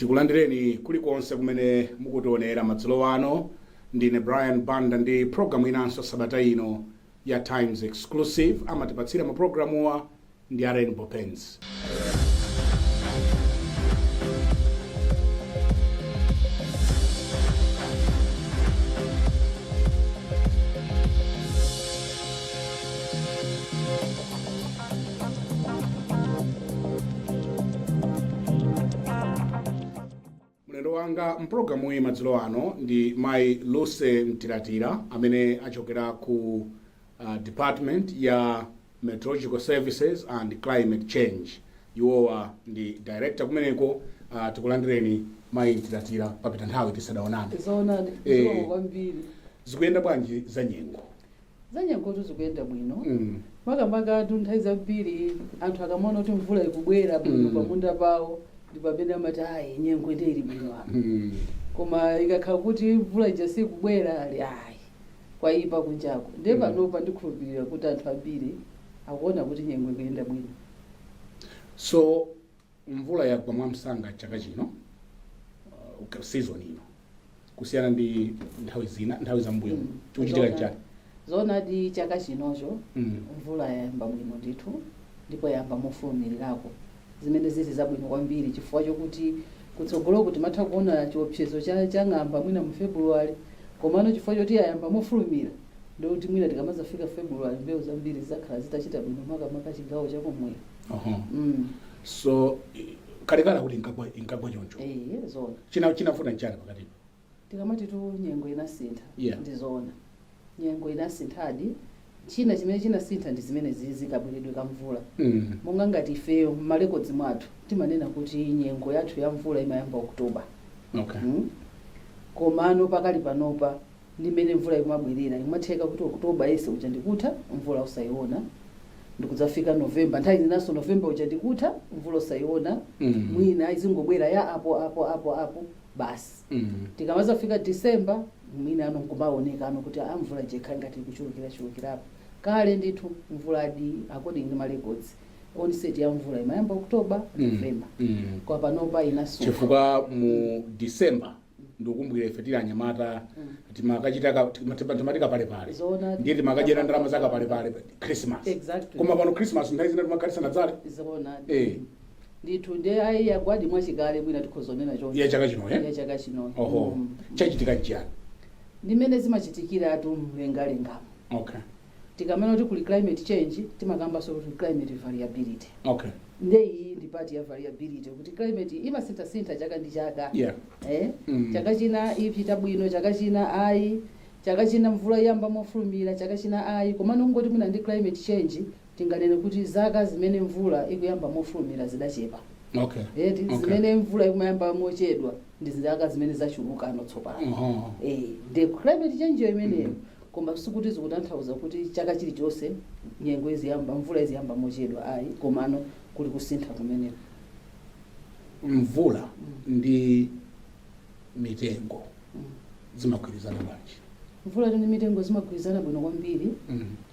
Tikulandireni kulikonse kumene mukutionera madzulo ano. Ndine Brian Banda ndi programu inanso sabata ino ya Times Exclusive. Amatipatsira mapulogalamuwa ndi a Rainbow Paints. Mlendo wanga mpulogalamuyi madzulo ano ndi mayi Lucy Mtilatila amene achokera ku department ya Meteorological Services and Climate Change. Iwowa ndi director kumeneko. Tikulandireni mayi Mtilatila, papita nthawi tisadaonane. Zoonadi. Zikomo kwambiri. Zikuyenda bwanji za nyengo? Za nyengotu zikuyenda bwino. Makamaka nthawi zambiri anthu akamaona kuti mvula ikubwera bwino pamunda pawo, ndi pamene amati, "Ayi, nyengo ndiye ili bwino apa." Koma ikakhala kuti mvula ija sikubwera, ali, "Ayi, kwayipa kunjako." Ndiye panopa ndikhulupirira kuti anthu ambiri akuona kuti nyengo ikuyenda bwino. So mvula yagwa mwamsanga chaka chino, season ino, kusiyana ndi nthawi zina, nthawi zambuyo. Chikuchitika nchani? Zoonadi, chaka chinocho mvula yayamba bwino ndithu, ndipo yayamba mofulumirirako, zimene zili zabwino kwambiri chifukwa chokuti kutsogoloku timatha kuona chiopsezo cha ng'amba mwina mu February. Komano chifukwa choti yayamba mofulumira, ndikuti mwina tikamazafika February mbewu zambiri zizakhala zitachita bwino, makamaka chigawo chakumwera. So kalekale kuti inkagwa choncho? Eh, zoona. Chinavuta nchani pakatipa? Tikamati tu nyengo inasintha, ndizoona, nyengo inasinthadi. China chimene chinasintha ndi zimene zizi, kabweredwe ka mvula. Monga ngati ifeyo m'ma records mwathu timanena kuti nyengo yathu ya mvula imayamba October. Komano pakali panopa, ndi mmene mvula ikumabwerera, imatheka kuti October yense uja ndikutha, mvula usayiona, ndikudzafika November. Nthawi zinanso November uja ndikutha, mvula usayiona. Mwina izingobwera ya apo apo apo apo basi. Tikamazafika December, mwina ano nkumaoneka ano kuti a mvula ija ikhale ngati ikuchulukira chulukirapo. Kale ndithu mvuladi, according ndi ma records, onset ya mvula imayamba October, November. Kwa panopa inasuntha. Chifukwa mu December, ndikukumbukira ife tili anyamata, timakachita timati kapalepale. Ndiye timakadyera ndalama za kapalepale Christmas. Koma pano Christmas nthawi zina timakhalisa nadzale. Zoonadi. Ndithu, ndiye ayi, yagwadi mwachikale, mwina tikhozonena choncho. Ya chaka chino, eh? Ya chaka chino. Oho. Chachitika nchiyani? Ndimene zimachitikiratu mlengalengamo. Tikamena kuti kuli climate change, timakambanso kuti climate variability. Nde iyi ndi part ya variability, kuti climate imasinthasintha chaka ndi chaka. Eh? Chaka china ipita bwino, chaka china ayi. Chaka china mvula iyamba mofulumira, chaka china ayi. Komano kungoti mwina ndi climate change, tinganene kuti zaka zimene mvula ikuyamba mofulumira zidachepa. Eti? Zimene mvula ikumayamba mochedwa ndi zaka zimene zachuluka ano tsopano. Eh, ndi climate change yo imeneyo. Koma sikuti zikutanthauza kuti chaka chilichonse nyengo iziyamba, mvula iziyamba mochedwa, ayi. Komano kuli kusintha kumeneko. Mvula ndi mitengo zimagwirizana bwanji? Mvula ndi mitengo zimagwirizana bwino kwambiri,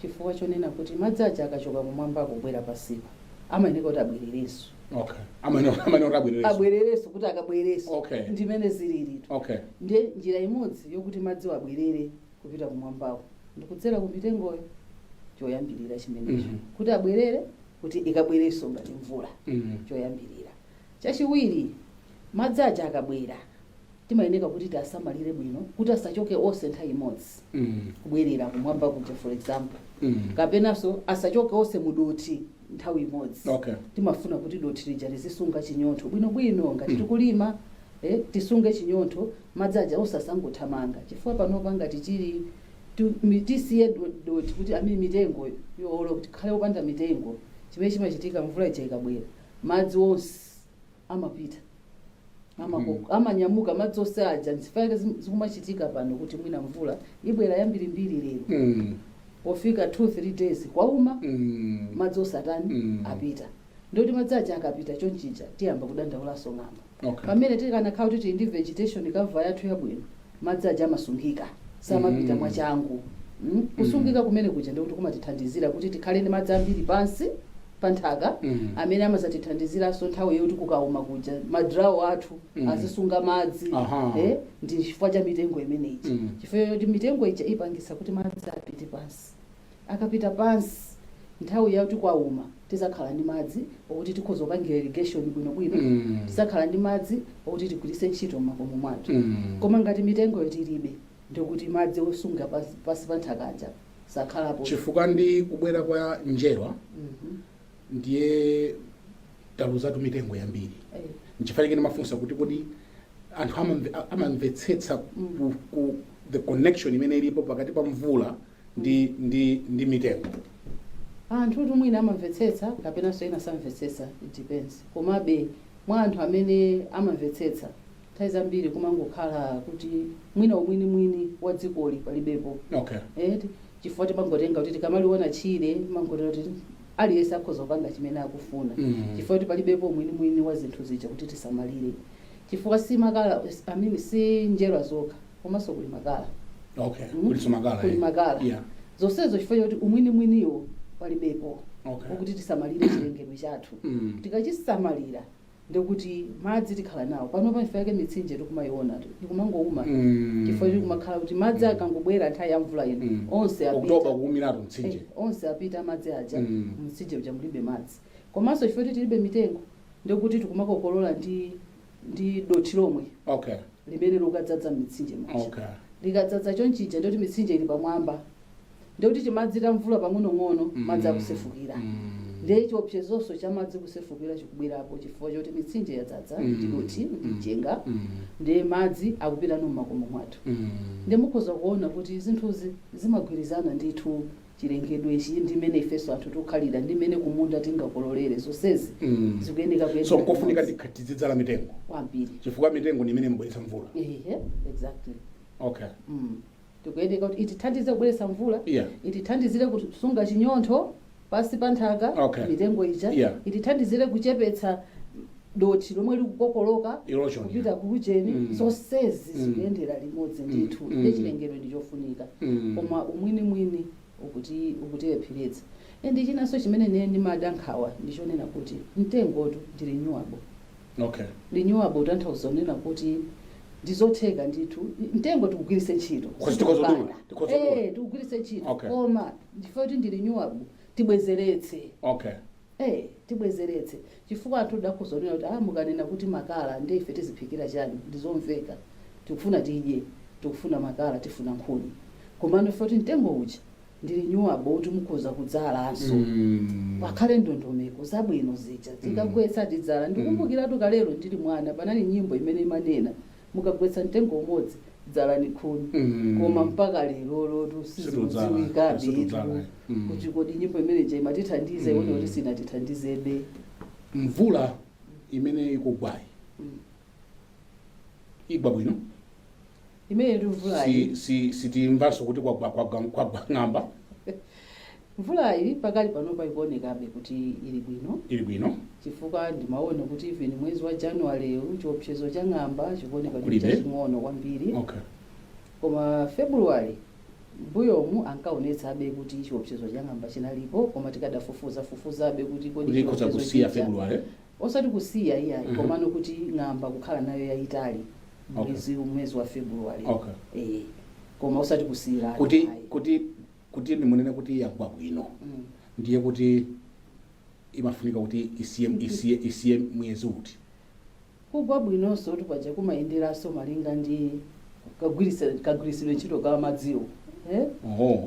chifukwa chonena kuti madzi aja akachoka kumwamba kubwera pansipa, amayeneka kuti abwererenso. Okay, amene kuti abwererenso. Abwererenso, kuti akabwererenso. Ndimene zililitu. Ndiye njira imodzi yokuti madziwo abwerere kupita kumwambako ndikudzera ku mitengoyo, choyambirira chimenecho, kuti abwerere, kuti ikabwerenso ngati mvula. Choyambirira. Chachiwiri, madzi aja akabwera, timayeneka kuti tiasamalire bwino kuti asachoke onse nthawi imodzi kubwerera kumwamba kuja, for example, kapenanso asachoke onse mudothi nthawi imodzi. Timafuna kuti dothi lija lizisunga chinyontho bwinobwino ngati tikulima, tisunge chinyontho, madzi aja onse asangothamanga, chifukwa panopa ngati chili tisiye dothi kuti amene mitengo yolo kuti khale opanda mitengo, chimene chimachitika, mvula ija ikabwera, madzi onse amapita, amanyamuka madzi onse aja. Nchifukwa chake zikumachitika pano kuti mwina mvula ibwera yambirimbiri lero, pofika 2 3 days kwauma, madzi onse atani? Apita. Ndikuti madzi aja akapita chonchija, tiyamba kudandaulanso ng'amba. Pamene tikanakhala kuti tili ndi vegetation cover yathu yabwino, madzi aja amasungika, samapita mwachangu. Kusungika kumene kuja ndikuti kumatithandizira kuti tikhale ndi madzi ambiri pansi. pa nthaka amene amazatithandiziranso nthawi yoti kukauma kuja, madrawo athu azisunga madzi. Ndi chifukwa cha mitengo imeneyi, chifukwa choti mitengo ija ipangisa kuti madzi apite pansi. Akapita pansi, nthawi yakuti kwauma tizakhala ndi madzi okuti tikhoza kupangira irrigation bwinobwino, tizakhala ndi madzi okuti tigwiritse ntchito m'makomo mwathu. Koma ngati mitengoyo tilibe, ndikuti madzi osunga pansi pa nthakaja sakhalapo. Chifukwa ndi kubwera kwa njerwa, ndiye taluzatu mitengo yambiri. Nchifukwa chake ndimafunsa kuti kodi anthu amamvetsetsa ku the connection imene ilipo pakati pa mvula ndi mitengo? Anthu tu mwina amamvetsetsa kapenanso ena samvetsetsa, it depends. Komabe mwa anthu amene amamvetsetsa, nthawi zambiri kumangokhala kuti mwina umwinimwini wa dzikoli palibepo. Eti, chifukwa timangotenga kuti tikamaliona tchire, timangotenga kuti aliyense akhoza kupanga chimene akufuna, chifukwa kuti palibepo umwinimwini wa zinthu zija kuti tisamalire. Chifukwa si makala, I mean, si njerwa zokha, komanso kuli makala. Kulinso makala. Kuli makala. Zonsezo chifukwa choti umwinimwiniwo palibepo okuti tisamalire chilengedwe chathu. Tikachisamalira, ndikuti madzi tikhala nawo. Panopa ife yake mitsinje tikumayiona ikumangouma, chifukwa choti kumakhala kuti madzi akangobwera nthawi ya mvula ino, onse apita. Oktoba kuumiratu mtsinje. Onse apita madzi aja. Mtsinje uja mulibe madzi. Komanso chifukwa choti tilibe mitengo, ndikuti tikumakokolola ndi dothi lomwe limene likadzaza mitsinje muja. Likadzaza chonchija, ndikuti mitsinje ili pamwamba, ndikuti timadzi ta mvula pang'onong'ono, madzi akusefukira. Ndiye chiopsezonso cha madzi kusefukira chikubwerapo chifukwa choti mitsinje yadzadza ndi dothi, ndi mchenga. Ndiye madzi akupita no mmakomo mwathu. Ndiye mukhoza kuona kuti zinthuzi zimagwirizana ndithu. Chilengedwechi ndi mmene ifenso anthu tikukhalira, ndi mmene kumunda tingakololere, zonsezi zikuyeneka kuyendera So nkofunika limodzi. Tizidzala mitengo. Kwambiri. Chifukwa mitengo ndi imene imabweretsa mvula. Ehe, exactly. Okay. Tikuyeneka kuti itithandize kubweretsa mvula, itithandizire kusunga chinyontho pasi pa nthaka, mitengo ija, itithandizire kuchepetsa dothi lomwe likukokoloka Erosion, kupita kucheni. Zonsezi zikuyendera limodzi ndithu. Ndi chilengedwe ndi chofunika, koma umwinimwini ukutilepheretsa. And chinanso chimene ine ndimada nkhawa ndichonena kuti mtengotu ndi renewable. Renewable tanthauza kunena kuti ndizotheka ndithu mtengo tikugwiritse ntchito. Tikhoza kudula, tikhoza kudula. Tikugwiritse ntchito, koma chifukwa kuti ndi renewable, tibwezeretse. Tibwezeretse, chifukwa anthu dakhoza kunena kuti, ah, mukanena kuti makala, ndiye ife tiziphikira chani? Ndizomveka, tikufuna tidye, tikufuna makala, tifuna nkhuni. Komano ife kuti mtengo uja ndi renewable, kuti mukhoza kudzalanso, pakhale ndondomeko zabwino zija, tikagwetsa tidzala. Ndikumbukiratu kalero ndili mwana, panali nyimbo imene imanena, "Mukagwetsa mtengo umodzi, dzalani 10." Koma mpaka lerolo sizikudziwikabe Situdzala. Kuti kodi nyimbo imeneja imatithandiza, ione kuti sinatithandizebe. Mvula imene ikugwayi igwa bwino? Imene mvulayi, Sitimvanso kuti kwagwa ng'amba? Mvulayi pakali panopa ikuonekabe kuti ili bwino. Ili bwino. Chifukwa ndimaona kuti even mwezi wa January chiopsezo cha ng'amba chikuoneka kuti Kulibe. chaching'ono kwambiri. Koma February mbuyomu ankaonetsabe kuti chiopsezo cha ng'amba chinalipo, koma tikadafufuza fufuzabe kuti kodi Kuti ikhoza chiopsezo kusiya chija, February? Osati kusiya iyayi, komano kuti ng'amba kukhala nayo yayitali mwezi wa February. Koma osati kusiyiratu Kuti ayi. kuti ndimunene kuti yagwa bwino, ndiye kuti imafunika kuti isiye mwezi uti? Kugwa bwinonso tupaja kumayenderanso malinga ndi kagwiritsidwe ntchito ka madziwo, eh?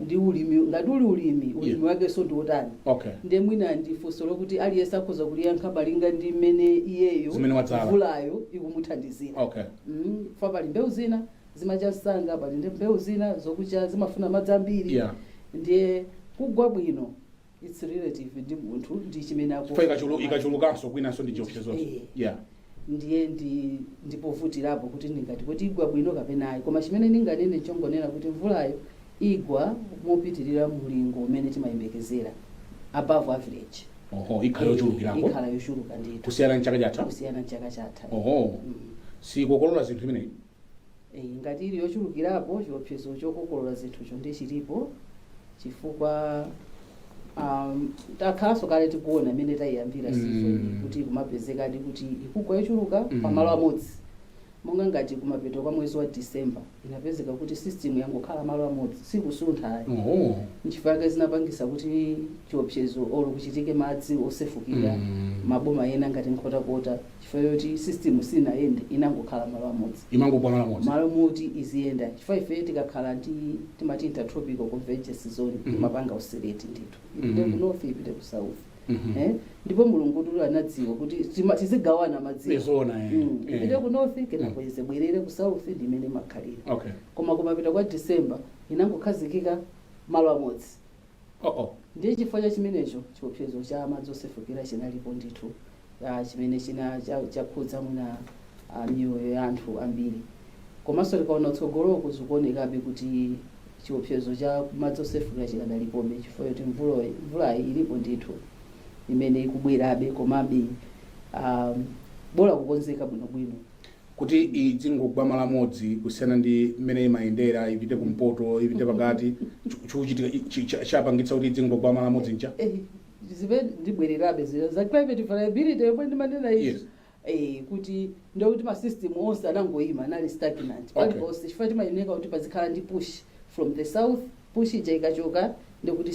Ndi ulimi, ngati uli ulimi wakenso ndi otani. Ndiye mwina ndi funso lokuti aliyense akhoza kuliyankha malinga ndi mmene iyeyo Zimene wadzala. mvulayo ikumuthandizira. Fa pali mbewu zina zimacha msanga, pali ndi mbewu zina zokucha zimafuna madzi ambiri. Ndiye kugwa bwino, it's relative ndi munthu ndi chimene Chifukwa ikachulukanso kwinanso ndi chiopsezonso. Ndiye ndipovutirapo kuti ndingati kuti igwa bwino kapena ayi. Koma chimene ndinganene chongonena kuti mvulayo igwa mopitirira mulingo umene timayembekezera, above average. Oho, ikhala yochulukirapo. Ikhala yochuluka ndithu. Kusiyana ndi chaka chatha? Kusiyana ndi chaka chatha. Oho. Sikokolola zinthu imeneyi? Ngati ili yochulukirapo, chiopsezo chokokolola zinthucho ndi chilipo, chifukwa Takhalanso kale tikuona imene tayiyambira season kuti kumapezekadi kuti ikugwa yochuluka pamalo amodzi, monga ngati kumapeto kwa mwezi wa December inapezeka kuti system yangokhala malo amodzi, sikusuntha ayi. Nchifukwa chake zinapangisa kuti chiopsezo olo kuchitike madzi osefukira maboma ena ngati Nkhotakota, chifukwa choti system sinayende, inangokhala malo amodzi. Imangogwa malo amodzi. Malo moti iziyenda, chifukwa ife tikakhala ndi timati intertropical convergence zone, imapanga oscillate ndithu, ipite ku north, ipite ku south. Eh? Ndipo Mulungu tulo anadziwa kuti tizigawana madziwo. Zoona, eh. Ipite ku north, kenako izibwerere ku south, ndimene makhalira. Koma kumapita kwa December inangokhazikika malo amodzi. Oh. Ndiye chifukwa cha chimenecho chiopsezo cha madzi osefukira chinalipo ndithu, chimene china chakhudza mwina miyoyo ya anthu ambiri. Komanso tikaona utsogoloko, zikuonekabe kuti chiopsezo cha madzi osefukira chikadalipobe, chifukwa choti mvulayi ilipo ndithu imene ikubwerabe. Komabe bola kukonzeka bwinobwino. Kuti idzingogwa malo amodzi kusiyana ndi mmene imayendera, ipite kumpoto, ipite pakati, chikuchitika chapangitsa kuti idzingogwa malo amodzi ncha? Zimene ndibwererabe zija za climate variability yomwe ndimanena izi. Kuti ndikuti ma system onse anangoyima, anali stagnant paliponse, chifukwa timayeneka kuti pazikhala ndi push from the south. Push ija ikachoka, ndikuti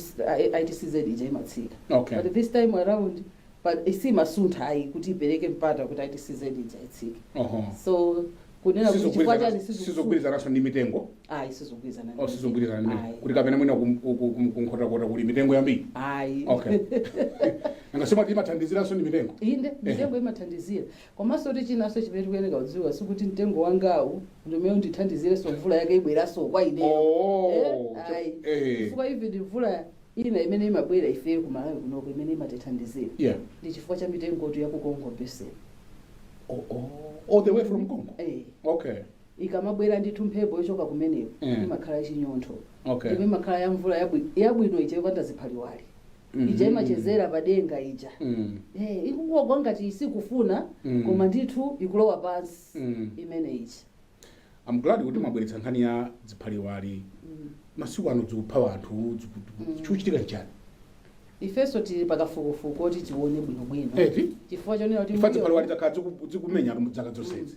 ITCZ ija imatsika. But this time around but isimasuntha ayi kuti ipereke mpata kuti ITCZ ija itsike. So kunena kuti chifukwa chani Sizogwirizananso ndi mitengo? Ayi, sizogwirizana. Oh, sizogwirizana ndi mitengo. Ayi. Kuti kapena mwina kuNkhotakota kuli mitengo yambiri? Ayi. Okay, nanga simati imathandiziranso ndi mitengo? Inde, mitengo imathandizira. Komanso kuti chinanso chimene tikuyeneka kudziwa, sikuti mtengo wangawu ndimene undithandizirenso mvula yake ibweranso kwa ineyo. Ayi. Chifukwa even mvula ina imene imabwera ifeyo ku Malawi kunoko, imene imatithandizira, ndi chifukwa cha mitengotu ya ku Congo Basin. Oh. All the way from Congo? Eh. Ikamabwera ndithu mphepo yochoka kumeneko, imakhala chinyontho, ndipo imakhala ya mvula yabwino ija, yopanda ziphaliwali ija, imachezera padenga ija. Ikungogwa ngati isikufuna, koma ndithu ikulowa pansi imene ija. I'm glad kuti mwabweretsa nkhani ya ziphaliwali. Masiku ano zikupha anthu, chikuchitika nchani? Ifenso tili pakafukufuku oti tione bwinobwino, chifukwa chonena kuti Ifa ziphaliwali zakhala zikumenya zaka zonsezi.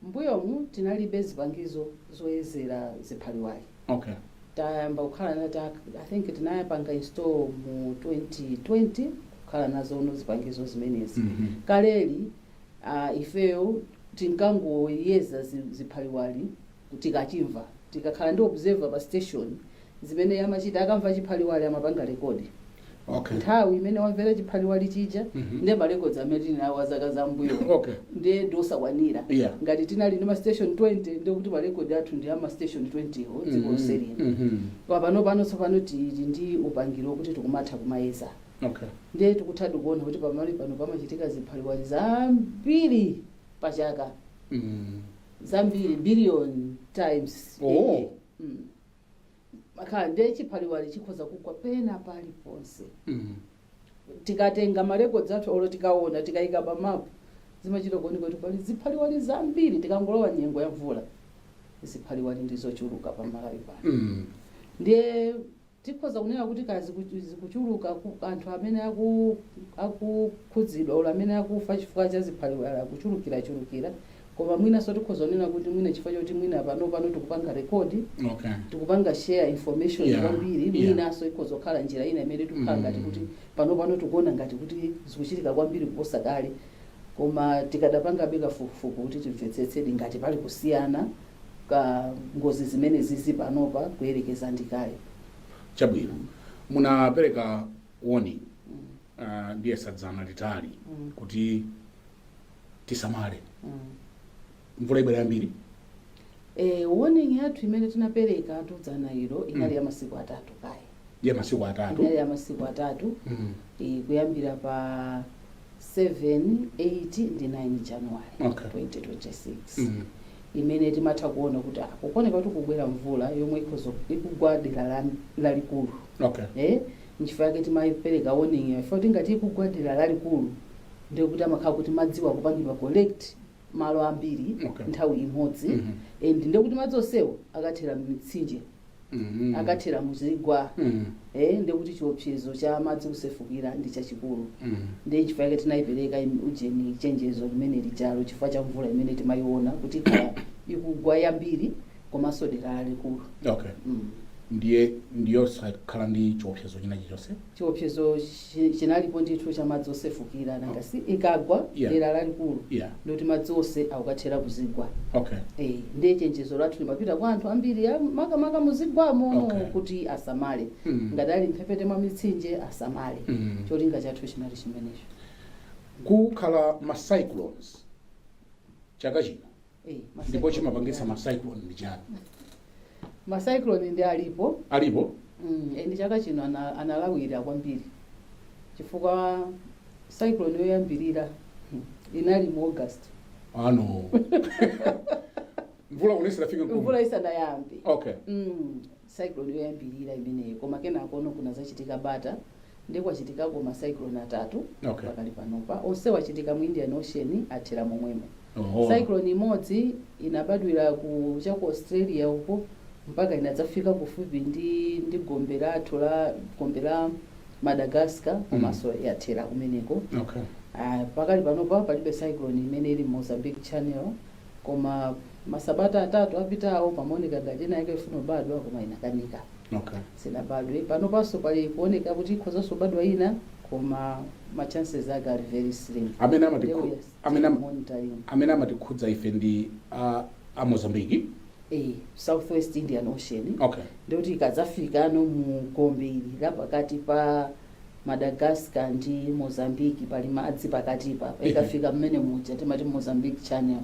Mbuyomu tinalibe zipangizo zoyezera ziphaliwali. Tayamba kukhala na I think tinayapanga install mu 2020, kukhala nazo uno zipangizo zimenezi. Kaleli ifeyo tinkangoyeza ziphaliwali tikachimva, tikakhala ndi observer pa station. Zimene amachita, akamva chiphaliwali amapanga record nthawi imene wamvera chiphaliwali chija. Ndiye ma records amene tili nawo zaka zambuyo ndiye ndosakwanira. Ngati tinali ndi ma station 20, ndiye kuti ma record athu ndi ama station 20 wo dziko lonse lino. Koma pano pano tsopano tili ndi upangiri wokuti tikumatha kumayeza. Ndiye tikutha kuona kuti pamalo pano pamachitika ziphaliwali zambiri pachaka, zambiri, billion times. Makhala ndiye chiphaliwali chikhoza kugwa pena paliponse. Tikatenga ma records athu olo tikaona, tikayika pa map, zimachita kuoneka kuti pali ziphaliwali zambiri. Tikangolowa nyengo ya mvula, ziphaliwali ndizochuluka pa Malawi pano. Ndiye tikhoza kunena kuti kaya zikuchuluka anthu amene akukhudzidwa olo amene akufa chifukwa cha ziphaliwali akuchulukirachulukira. Koma mwinanso tikhoza kunena kuti mwina chifukwa choti mwina pano pano tikupanga record, tikupanga share information kwambiri, mwinanso ikhoza kukhala njira ina imene tikukhala ngati kuti pano pano tikuona ngati kuti zikuchitika kwambiri kuposa kale. Koma tikadapangabe kafukufuku kuti timvetsetsedi ngati pali kusiyana ka ngozi zimene zizi panopa kuyerekeza ndi kale. Chabwino, munapereka warning, ndiye sadzana litali kuti tisamale, mvula ibwera yambiri. Warning yathu imene tinapereka tudzana ilo inali ya masiku 3 kaye. Ya masiku 3. Inali ya masiku 3, kuyambira pa 7, 8 ndi 9 January 2026, imene timatha kuona kuti kukuoneka kuti kubwera mvula yomwe ikhoza ikugwa dera lalikulu. Nchifukwa yake timapereka warning yayo, kuti ngati ikugwa dera lalikulu, ndiye kuti amakhala kuti madziwo akupangidwa collect malo ambiri nthawi imodzi, and ndiye kuti madzi onsewo akathera m'mitsinje. Akathera muzigwa, ndekuti chiopsezo cha madzi kusefukira ndi chachikulu. Ndiye chifukwa chake tinayipereka ujeni chenjezo limene lijalo, chifukwa cha mvula imene timayiona kuti ikhala ikugwa yambiri komanso dera lalikulu. Ndiye ndiyosakhala ndi chiopsezo china chilichonse? Chiopsezo chinalipo ndithu cha madzi osefukira, nanga si ikagwa dera lalikulu, ndikuti madzi onse akukathera kuzigwa. Ndiye chenjezo lathu limapita kwa anthu ambiri makamaka muzigwamo kuti asamale. Ngati ali mphepete mwa mitsinje, asamale. Cholinga chathu chinali chimenecho. Kukhala ma cyclones chaka chino? Ma Ndipo cyclone chimapangitsa ma cyclone ndi chani? Ma cyclone ndi alipo. Alipo? Ndi chaka chino analawira kwambiri, chifukwa cyclone yoyambirira inali mu August. Ano mvula kuno isanafike mkumu. Mvula isanayambe. Cyclone yoyambirira imeneyo, koma kenakono kunazachitika bata, ndi kwachitikako ma cyclone atatu. Pakali panopa onse wachitika mu Indian Ocean, athera momwemo. Cyclone imodzi inabadwira ku chaku Australia uko mpaka inadzafika kufupi ndi gombe lathu la gombe la Madagascar, komanso yathera kumeneko. Ah, pakali panopa palibe cyclone imene ili Mozambique Channel, koma masabata 3 apitawo pamaoneka ngati ina yake ifuna kubadwa, koma inakanika. Sinabadwe. Panopanso pali kuoneka kuti ikhozanso kubadwa ina, koma ma chances ake ali very slim. Amene amati Ndiye we are still monitoring. Amene amatikhudza ife ndi a Mozambique? Southwest Indian Ocean. Ndikuti ikadzafika no mu gombe ili la pakati pa Madagascar ndi Mozambique, pali madzi pakatipa, ikafika mmene muja timati Mozambique Channel.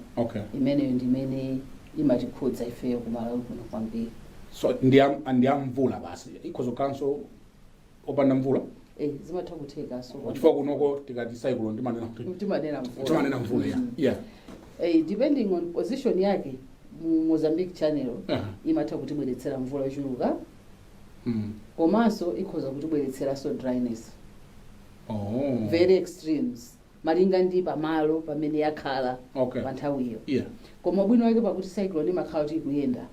Imeneyo ndi imene imatikhudza ifeyo ku Malawi kuno kwambiri. So ndi amvula basi, ikhoza kukhalanso opanda mvula? Zimatha kuthekanso. Chifukwa kunoko tikati cyclone timanena kuti timanena mvula. Timanena mvula, yeah. Depending on position yake mu Mozambique Channel, imatha kutibweretsera mvula yochuluka, komanso ikhoza kutibweretseranso dryness. Very extremes, malinga ndi pamalo pamene yakhala pa nthawiyo. Koma ubwino wake pakuti cyclone imakhala kuti ikuyenda,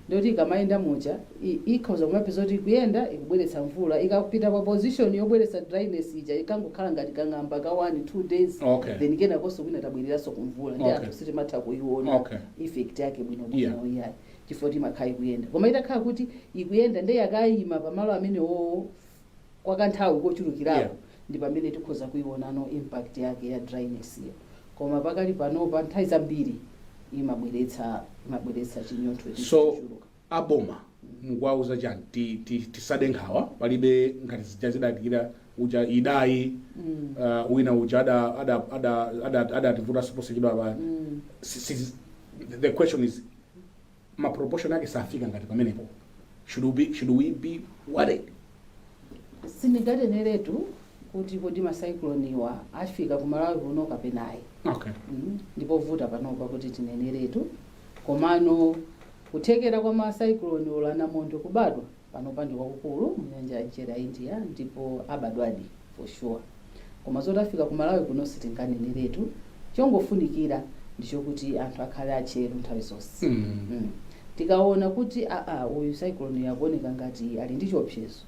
ndikuti ikamayenda muja ikhoza kumapeza kuti ikuyenda, ikubweretsa mvula, ikapita pa position yobweretsa dryness ija, ikangokhala ngati kang'amba ka 1 2 days, then kenakonso kwina tabwereranso kumvula. Ndi anthu sitimatha kuiona effect yake bwinobwino iyayi, chifukwa imakhala ikuyenda. Koma itakhala kuti ikuyenda ndiye yakayima pamalo amenewo kwa kanthawi kochulukirapo, ndi pamene tikhoza kuionano impact yake ya dryness iyo. Koma pakali panopa nthawi zambiri imabweretsa chinyontho So chochuluka. Aboma mukuwauza chani? Tisade nkhawa, palibe ngati zija zidatikira uja Idai, wina uja adativuta posachedwa pa the question is, ma proportion ake safika ngati pamenepo. Should we be worried? Sindinganeneretu kuti kodi ma cyclone iwa afika ku Malawi kuno kapena ayi. Ndipovuta panopa kuti tineneretu, komano kuthekera kwa ma cyclone olo anamondwe kubadwa panopa ndi kwakukulu mu nyanja ya mchere ya India, ndipo abadwadi for sure. Koma zoti afika ku Malawi kuno sitinganeneretu. Chongofunikira ndichokuti anthu akhale atcheru nthawi zonse. Tikaona kuti aa, uyu cyclone yakuoneka ngati ali ndi chiopsezo,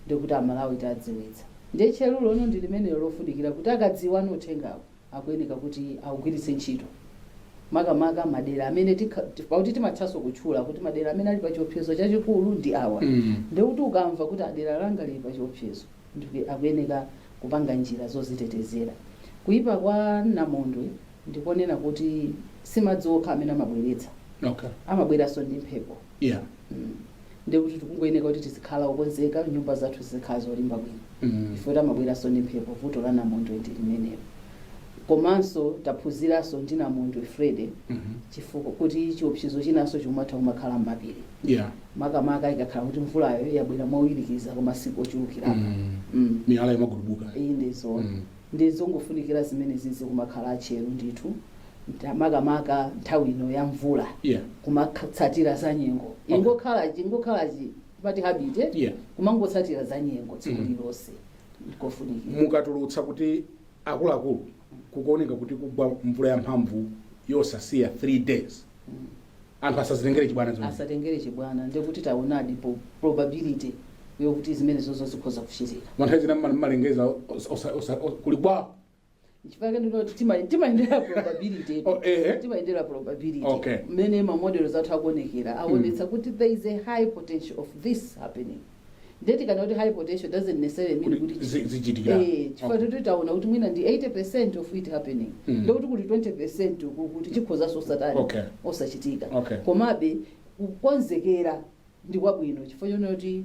ndikuti Amalawi tadziwitsa. Ndiye tcheru lono ndi limenelo lofunikira kuti akadziwa uthengawo akuyeneka kuti awugwiritse ntchito, makamaka madera amene pakuti timathanso kutchula kuti madera amene ali pa chiopsezo chachikulu ndi awa. Ndikuti ukamva kuti adera langa lili pa chiopsezo, ndikuti akuyeneka kupanga njira zozitetezera. Kuyipa kwa namondwe ndikonena kuti simadzi okha amene amabweretsa, amabweranso ndi mphepo. Ndikuti tikungoyeneka kuti tizikhala okonzeka, nyumba zathu zizikhala zolimba bwino, chifukwa amabweranso ndi mphepo. Vuto la namondwe ndi limenelo. Komanso taphunziranso ndi namondwe Freddy, chifukwa kuti chiopsezo chinanso chikumatha kumakhala m'mapiri, makamaka ikakhala kuti mvulayo yabwera mowirikiza kwa masiku ochulukirapo. Miyala imagudubuka. Iyi ndizo ndizongofunikira zimene zizi kumakhala atcheru ndithu, makamaka nthawi ino ya mvula, kumatsatira za nyengo. Ingokhala pati habit, eh? Kumangotsatira za nyengo tsiku lililonse ndikofunikira. Mukatulutsa kuti akuluakulu, kukuoneka kuti kugwa mvula yamphamvu yosasiya 3 days, Anthu asazitengere chibwana zimene. Asatengere chibwana, ndekuti taonadi probability yokuti zimene zozo zikhoza kuchitika. Nthawi zina mmalengeza kuli bwa. Chifukwa ndinoti timayendera probability. Oh, eh. Timayendera probability. Mmene ma models athu akuonekera, aonetsa kuti there is a high potential of this happening. Ndeti kana kuti high potential doesn't necessarily mean kuti kuti zichitikira. Eh, chifukwa kuti taona kuti mwina ndi 80% of it happening, ndekuti kuli 20% uku kuti chikhozanso osatani, osachitika. Komabe kukonzekera ndi kwabwino, chifukwa chonena kuti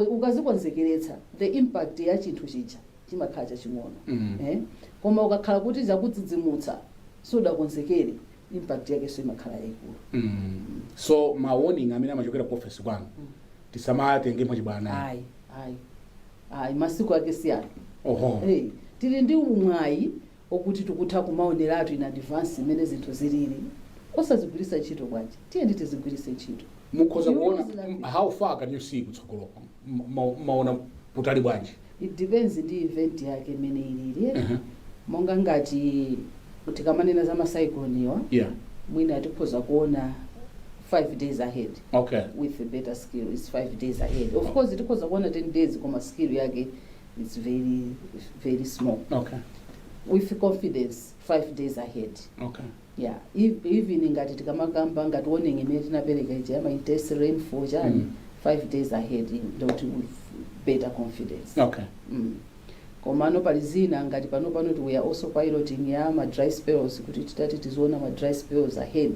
ukazikonzekeretsa, the impact ya chinthu chija chimakhala chaching'ono. Eh? Koma ukakhala kuti zakudzidzimutsa, sudakonzekere, impact yakenso imakhala yayikulu. So ma warning amene amachokera ku office kwanu tisamatenge mwachibwana. Ayi, ayi, ayi, masiku ake siyana. Hey, tili ndi umwayi okuti tikutha kumaoneratu in advance imene zinthu zilili. Osazigwiritsa ntchito bwanji? Tiyeni tizigwiritse ntchito. Mukhoza You kuona use nothing. How far can you see kutsogoloko? Maona kutali bwanji? It depends ndi event yake imene ilili. Monga ngati tikamanena za ma cyclone wa, mwina tikhoza kuona 5 days ahead. With a better skill is 5 days ahead. Of course tikhoza kuona 10 days, koma skill yake is very very small. With confidence, 5 days ahead. Yeah, even ngati tikamakamba ngati warning imene tinapereka ija yama intense rainfall chani, 5 days ahead ndikuti with better confidence. Komano pali zina ngati pano pano we are also piloting ya ma dry spells, kuti titati tiziona ma dry spells ahead.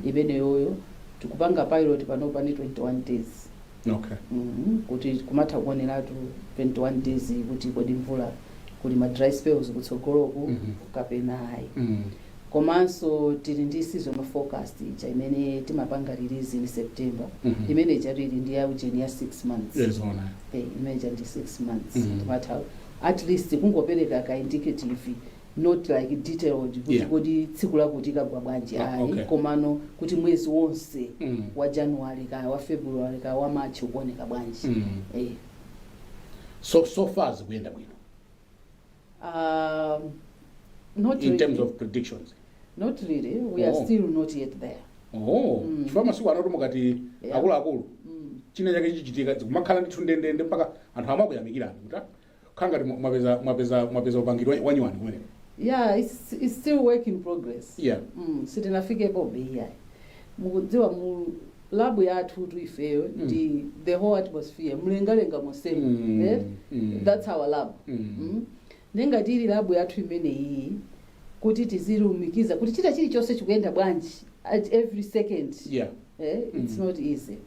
Imeneyoyo tikupanga pilot pano pani 21 days. Kuti kumatha kuoneratu 21 days kuti kodi mvula, kuli ma dry spells kutsogoloku kapena ayi. Komanso tili ndi seasonal forecast ija imene timapanga release in September. Imene ija tili ndi ya ujeni ya 6 months. Yes, ona. Eh, imene ija ndi 6 months. Mhm. Timatha at least kungopereka ka indicative, not like detailed kuti kodi tsiku lakuti kagwa bwanji, ayi, komano kuti mwezi wonse wa January kaya wa February kaya wa March ukuoneka bwanji. Eh. So far zikuyenda bwino Not in really. terms of predictions? Not really, we are still not yet there. Oh. Chifukwa masiku ano mukati akuluakulu, china chake chichitika, kumakhala ndithu ndendende mpaka anthu amakuyamikirani kuti khala ngati mwapeza upangiri wanyuwani kumeneko. Yeah, it's still work in progress. Sitinafikepo iyayi. Mukudziwa mu lab yathu tu ifeyo ndi the whole atmosphere, mlengalenga monsemo. Eh? That's our lab. Nengati ili lab yathu imene iyi, kuti tizilumikiza kuti chita chilichonse chikuyenda bwanji at every second, eh, it's not easy.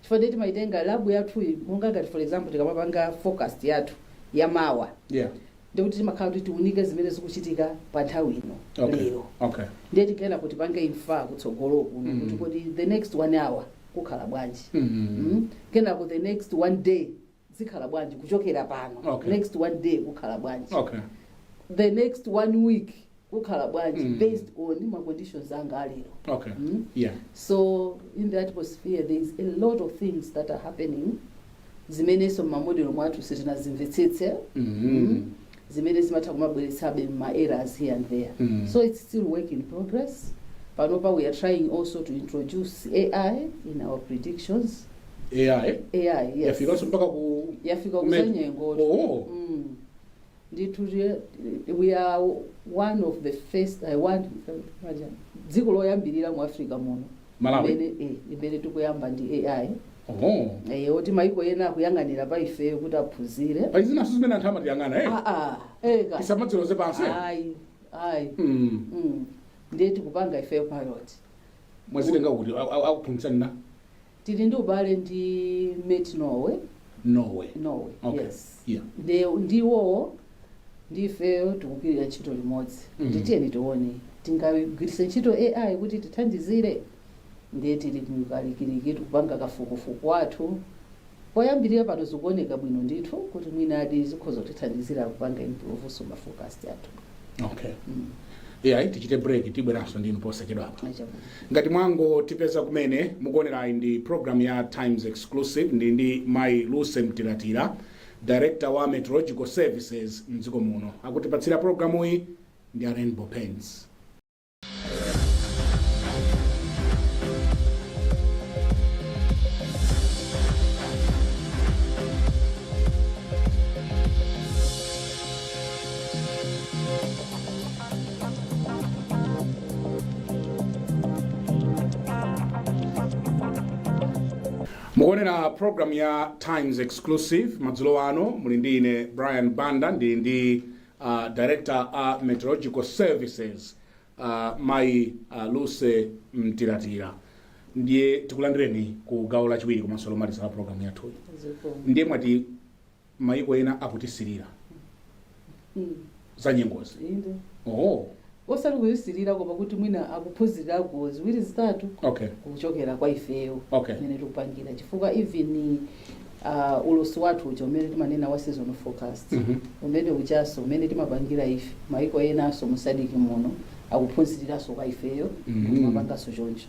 Chifukwa ndeti timaitenga lab yathu iyi, monga ngati for example tikamapanga forecast yathu yamawa, ndikuti timakhala kuti tiunike zimene zikuchitika pa nthawi ino, lero. Ndiye tikena kuti pange infer kutsogolo kuno kuti kodi the next one hour kukhala bwanji, Kenako the next one day zikhala bwanji kuchokera pano, next one day kukhala bwanji, the next one week kukhala bwanji, based on ma conditions anga alero. So in the atmosphere there is a lot of things that are happening zimenenso mma model mwathu sitinazimvetsetse, zimene zimatha kumabweretsabe ma errors here and there. So it's still work in progress. Panopa we are trying also to introduce AI in our predictions. AI? AI, yes. Yafikanso mpaka ku Yafika kuzanyengo. Ndithu we are one of the first, one dziko loyambirira mu Africa muno Malawi. imene tikuyamba ndi AI. Oh. Eh, oti maiko ena akuyang'anira pa ifeyo kuti aphunzire. Pali zinanso zimene anthu amatiyang'ana, eh? Ah, ah, eh, ka. Tisamadziloze pansi, eh? Ayi, ayi. Ndiye tikupanga ifeyo pilot. Mwazitenga kuti? Akuphunzitsani na? Tili ndi ubale ndi Met Norway. Norway? Norway. Yes. Ndiwowo ndi ifeyo tikugwirira ntchito limodzi. Nditiyeni tione tingagwiritse ntchito AI kuti tithandizire. Ndiye tili mkalikiliki, tikupanga kafukufuku wathu. Poyambirira pano zikuoneka bwino ndithu kuti mwina adi zikhoza kutithandizira kupanga improve ma forecast athu. Okay. Yeah, tichite break, tibweranso ndinu posachedwapa. Achabwino. Ngati mwangotipeza kumene, mukuonerayi ndi program ya Times Exclusive. Ndi mayi Lucy Mtilatila, director wa Meteorological Services mdziko muno. Akutipatsira programu iyi ndi a Rainbow Paints. Mukuonera program ya Times Exclusive madzulo ano. Muli ndi ine Brian Banda, ndili ndi director a Meteorological Services, mayi Lucy Mtilatila. Ndiye tikulandireni ku gawo lachiwiri komanso lomaliza la program yathuyi. Ndiye mwati mayiko ena akutisirira za nyengozi? Inde. Oh. Osati kuyisirira, koma kuti mwina akuphunzirako ziwiri zitatu kuchokera kwa ifeyo imene tikupangira, chifukwa even ulosi wathu uja umene timanena wa season forecast, umene ujaso umene timapangira ife, maiko enanso mu SADC muno akuphunziriranso kwa ifeyo. Timapanganso choncho.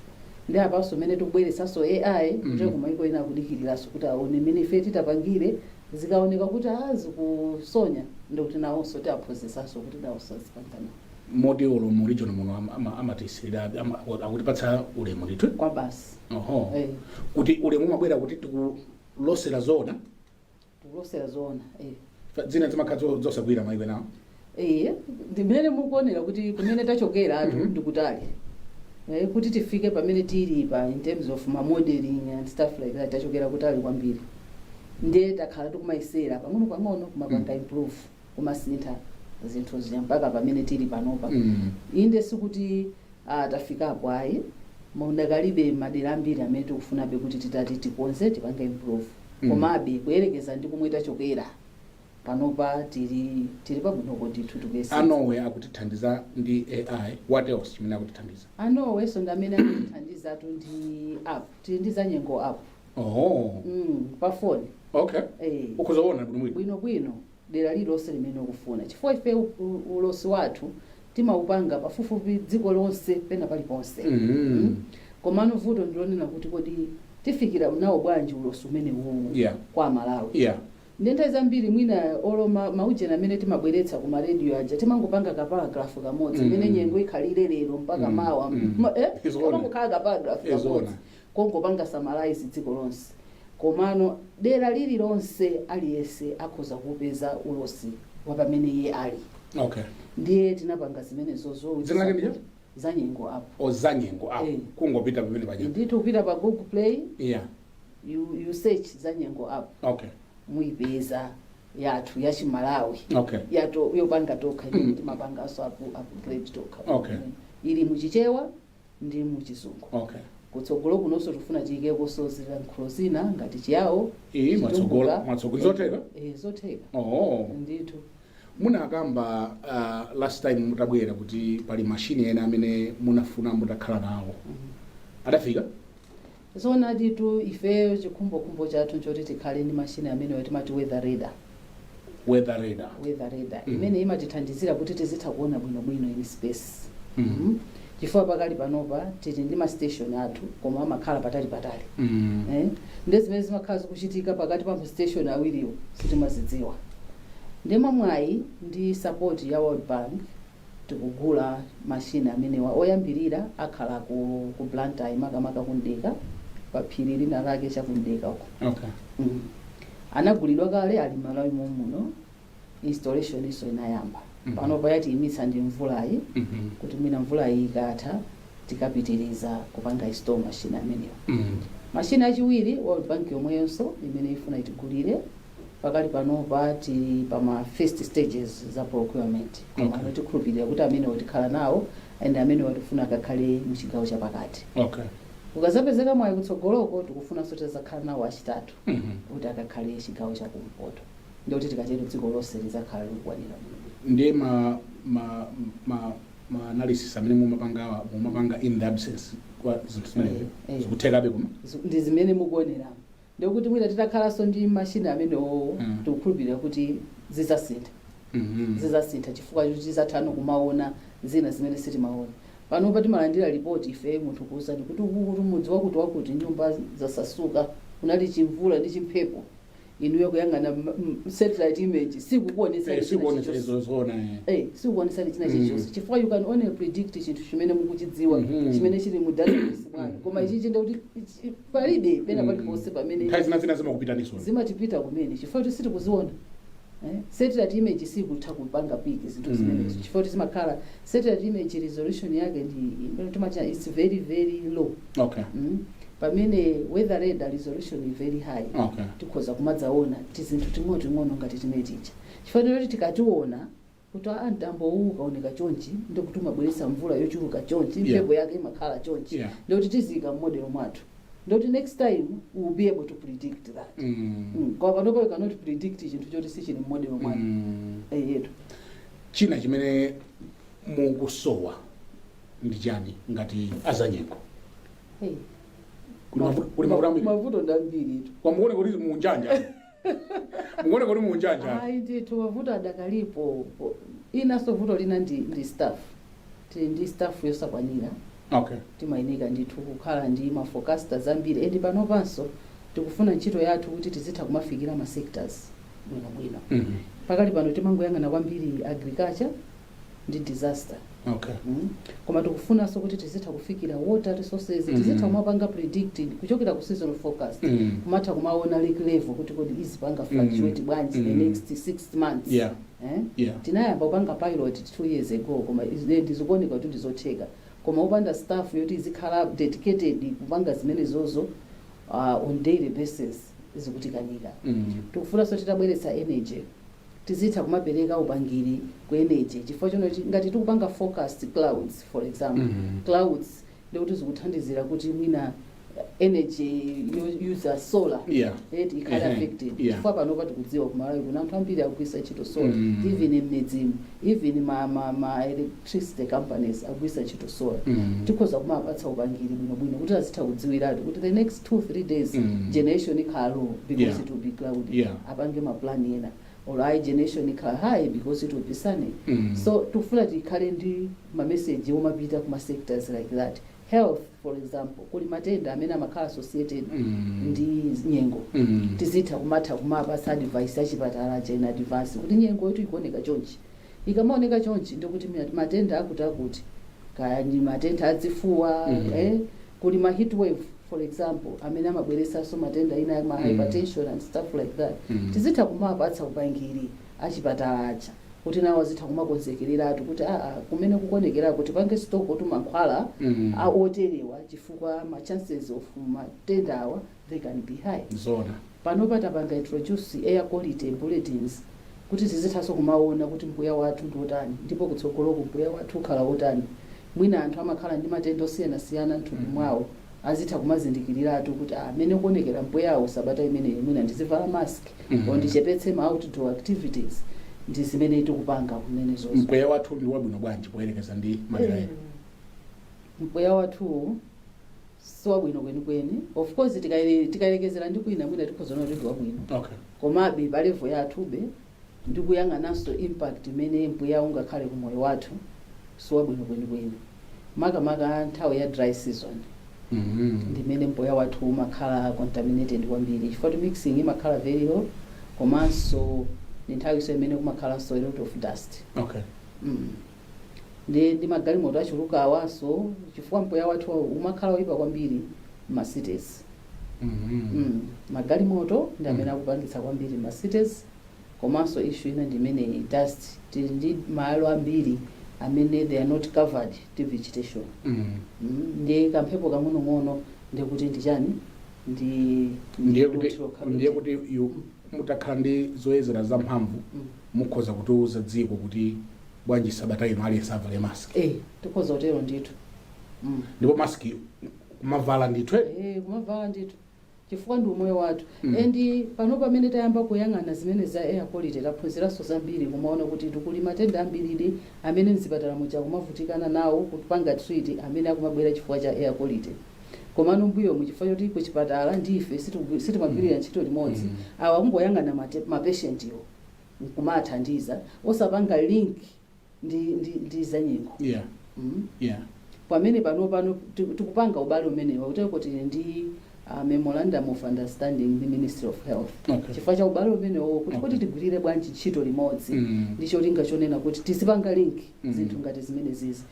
Ndi apanso umene tikubweretsanso AI, kuti kumaiko ena akudikiriranso kuti aone mmene ife titapangire. Zikaoneka kuti a zikusonya, ndikuti nawonso tiaphunzitsanso kuti nawonso azipangana. Moti olo mu region muno amatisirira, akutipatsa ulemu ndithu? Kwa basi. Oho. Eh. Kuti ulemu umabwera kuti tikulosera zona? Tikulosera zoona, eh. Zina zimakhala zosagwira maiko enawo. Iye ndimene mukuonera kuti kumene tachokera atu ndikutali, kuti tifike pamene tili pa in terms of ma modeling and stuff like that, tachokera kutali kwambiri. Ndiye takhala tikumayesera pang'ono pang'ono kumapanga improve, kumasintha zinthu zija mpaka pamene tili panopa. Inde, sikuti tafikapo ayi, mundakalibe madera ambiri amene tikufunabe kuti titati tikonze, tipange improve. Komabe kuyerekeza ndi kumwe tachokera, panopa tili pabwinoko ndithu, tikuyesera. A Norway akutithandiza ndi AI. What else chimene akutithandiza? A Norwayso ndi amene akutithandizatu ndi app. Tili ndi Zanyengo app. Oh. Pa phone. Eh. Ukhozaona bwinobwino? Bwinobwino, dera lililonse limene ukufuna, chifukwa ife ulosi wathu timaupanga pafupifupi dziko lonse, pena paliponse. Komano vuto ndilonena kuti kodi tifikira nawo bwanji ulosi umene uwu kwa Malawi? Ndi nthawi zambiri mwina olo maujeni amene timabweretsa ku marediyo aja, timangopanga ka paragraph kamodzi imene nyengo ikhalire lero mpaka mawa. Izona. Kamangokhala ka paragraph Izona. kamodzi kongopanga summarize dziko lonse. Komano dera lililonse, aliyense akhoza kupeza ulosi wa pamene iye ali. Ndiye tinapanga zimenezozo. Dzina lake ndija? Zanyengo app. O, Zanyengo app. Eh. Kungopita pamene paja. Ndithu, kupita pa Google Play, you search Zanyengo app, muyipeza yathu yachimalawi, yato yopanga tokha imene timapanganso upgrade tokha. Ili muchichewa ndi muchizungu. Kutsogolo kunonso tifuna tiyikekonso zilankhulo zina ngati Chiyawo, Iyi mwatsogolo Chitumbuka. mwatsogolo zotheka? Eh, zotheka. Oh. Ndithu. Munakamba last time mutabwera kuti pali mashini ena amene munafuna mutakhala nawo. Adafika? Zoona titu, ifeyo chikhumbokhumbo chathu nchoti tikhale ndi mashini amenewo timati weather radar. Weather radar. Weather radar imene imatithandizira kuti tizitha kuona bwinobwino in space. Chifukwa pakali panopa tili ndi ma station athu, koma amakhala patali patali. Eh? Ndi zimene zimakhala zikuchitika pakati pa ma station awiriwo sitimazidziwa. Ndi mwamwayi ndi support ya World Bank, tikugula mashini amenewa. Oyambirira akhala ku Blantyre, makamaka kundeka, pa phiri lina lake chakundeka uko. Anagulidwa kale, ali Malawi muno, installation iso inayamba. Panopa yatiyimitsa ndi mvulayi, kuti mwina mvulayi ikatha tikapitiriza kupanga install mashini amenewa. Mashini achiwiri, World Bank yomweyonso imene ifuna itigulire. Pakali panopa tili pa first stages za procurement, koma tikhulupirira kuti amenewo tikhala nawo, and amenewo tifuna akakhale muchigawo chapakati. Ukazapezeka mwayi kutsogoloko, tikufunanso tizakhala nawo achitatu, kuti akakhale chigawo chakumpoto. Ndikuti tikatero dziko lonse lizakhala likukwanira bwino. Ndiye ma analysis amene mumapangawa, mumapanga in the absence kwa zinthu zimenezi, zikuthekabe koma? Ndi zimene mukuoneramo. Ndikuti mwina titakhalanso ndi mashini amenewo, tikukhulupirira kuti zizasintha. Zizasintha chifukwa choti tizathano kumaona zina zimene sitimaona panopa. Timalandira ripoti ife, munthu kuwuzani kuti uku kuti mudzi wakuti wakuti nyumba zasasuka, kunali chimvula ndi chimphepo. Inuyo kuyang'ana satellite image sikukuonetsani china Sikuonetsa chilichonse. izo zoona, eh. Eh, sikuonetsani china chilichonse, chifukwa you can only predict chinthu chimene mukuchidziwa, chimene chili mu database mwanu. Koma ichichi ndikuti palibe pena paliponse pamene Nthawi zina zimakupitaninso. Zimatipita kumene chifukwa kuti sitikuziona, eh? Satellite image sikutha kupanga pick zinthu zimenezo, chifukwa kuti zimakhala satellite image resolution yake ndi imene timati it's very very low. Pamene weather radar resolution is very high, tikhoza kumadzaona tizinthu ting'onoting'ono ngati timene tija, chifukwa kuti tikationa kuti a mtambo uwu ukaoneka chonchi, ndikuti umabweretsa mvula yochuluka chonchi, mphepo yake imakhala chonchi, ndikuti tiziyika mmodel mwathu, ndikuti next time we will be able to predict that. Koma panopo you cannot predict chinthu choti sichili mmodel mwathu. Yetu. China chimene mukusowa ndi chani ngati azanyengo? Hey. Kuli mavuto ambiri. Mavuto ndi ambiri tu. Kwamuone kuti munjanja, mukuone kuti munjanja. Ayi ndithu, mavuto adakalipo. Inanso vuto lina ndi staff. Tili ndi staff yosakwanira. Timayeneka ndithu kukhala ndi ma forecasters ambiri, and panopanso tikufuna ntchito yathu kuti tizitha kumafikira ma sectors bwinobwino. Pakali pano timangoyang'ana kwambiri agriculture ndi disaster. Koma tikufunanso kuti tizitha kufikira water resources, tizitha kumapanga predict kuchokera ku seasonal forecast, kumatha kumaona lake level kuti kodi izipanga fluctuate bwanji the next 6 months. Eh? Tinayamba kupanga pilot 2 years ago, koma ndizikuoneka kuti ndizotheka, koma upanda staff yoti izikhala dedicated kupanga zimene zozo on daily basis, zikutikanika. Tikufunanso titabweretsa energy, tizitha kumapereka upangiri ku energy, chifukwa chonoti ngati tikupanga forecast clouds, for example, clouds ndikuti zikuthandizira kuti mwina energy use solar eti ikhale affected, chifukwa panopa tikudziwa kumalawi kuna anthu ambiri akugwiritsa ntchito solar, even m'midzimu, even ma electricity companies akugwiritsa ntchito solar. Tikhoza kumapatsa upangiri bwinobwino kuti azitha kudziwiratu kuti the next 2-3 days generation ikhala low because it will be cloudy, apange maplan ena, or ayi, generation ikhala high because it will be sunny. So tikufuna tikhale ndi mameseji omapita kuma sectors like that. Health, for example, kuli matenda amene amakhala associated ndi nyengo. Tizitha kumatha kumapasa advice achipatala cha in advance kuti nyengo yetu ikuoneka chonchi, ikamaoneka chonchi ndikuti matenda akuti akuti, kaya ndi matenda azifuwa, kuli ma heat wave, for example, amene amabweretsanso matenda ina, ma hypertension and stuff like that. Tizitha kumapatsa upangiri achipatala aja kuti nawo azitha kumakonzekereratu kuti aa, kumene kukonekerako tipange stock tumankhwala a oterewa, chifukwa ma chances of matenda awa, they can be high. Panopa tapanga introduce air quality bulletins kuti tizithanso kumaona kuti mpweya wathu ndi otani, ndipo kutsogoloku mpweya wathu ukhala otani. Mwina anthu amakhala ndi matenda osiyanasiyana mthupi mwawo, azitha kumazindikiriratu kuti amene kuonekera mpweyawo sabata imeneyi, mwina ndizivala mask or ndichepetse ma outdoor activities. Ndi zimene tikupanga kumene zozo. Mpweya wathu ndi wabwino bwanji poyerekeza ndi madera ena? Mpweya wathu siwabwino kwenikweni. Of course, tikayerekezera ndi kwina, mwina tikhozaona kuti ndi wabwino, komabe pa level yathube, ndikuyang'ananso impact imene mpweya ungakhale ku moyo wathu, siwabwino kwenikweni, makamaka nthawi ya dry season, ndimene mpweya wathu umakhala contaminated kwambiri, chifukwa kuti mixing imakhala very low, komanso ndi nthawiso imene kumakhalanso a lot of dust. Ndi magalimoto achuluka awanso, chifukwa mpweya wathu umakhala oyipa kwambiri ma cities. Magalimoto ndi amene akupangitsa kwambiri ma cities, komanso issue ina ndi imene dust. Tili ndi malo ambiri amene they are not covered ndi vegetation. Ndi kamphepo kang'onong'ono, ndikuti ndi chani, ndi Ndiye kuti dothi lokha. Ndiye kuti mutakhala ndi zoyezera zamphamvu, mukhoza kutiuza dziko kuti bwanji sabata ino aliyense avale mask? Eh, tikhoza kutero ndithu. Ndipo mask kumavala ndithu, eh? Eh, kumavala ndithu, chifukwa ndi umoyo wathu. And pano pamene tayamba kuyang'ana zimene za air quality, taphunziranso zambiri, kumaona kuti tikuli matenda ambiriri amene mzipatala muja kumavutikana nawo kupanga treat, amene akumabwera chifukwa cha air quality. Komano mbuyomu, chifukwa choti kuchipatala ndife sitimagwirira ntchito limodzi, awa kungoyang'ana mapatient iwo nkumathandiza, osapanga link ndi zanyengo. Pamene pano tikupanga ubale umenewa, kuteko tili ndi memorandum of understanding ndi Ministry of Health, chifukwa cha ubale umenewo, kuti kuti tigwirire bwanji ntchito limodzi, ndi cholinga chonena kuti tizipanga link zinthu ngati zimene zizi.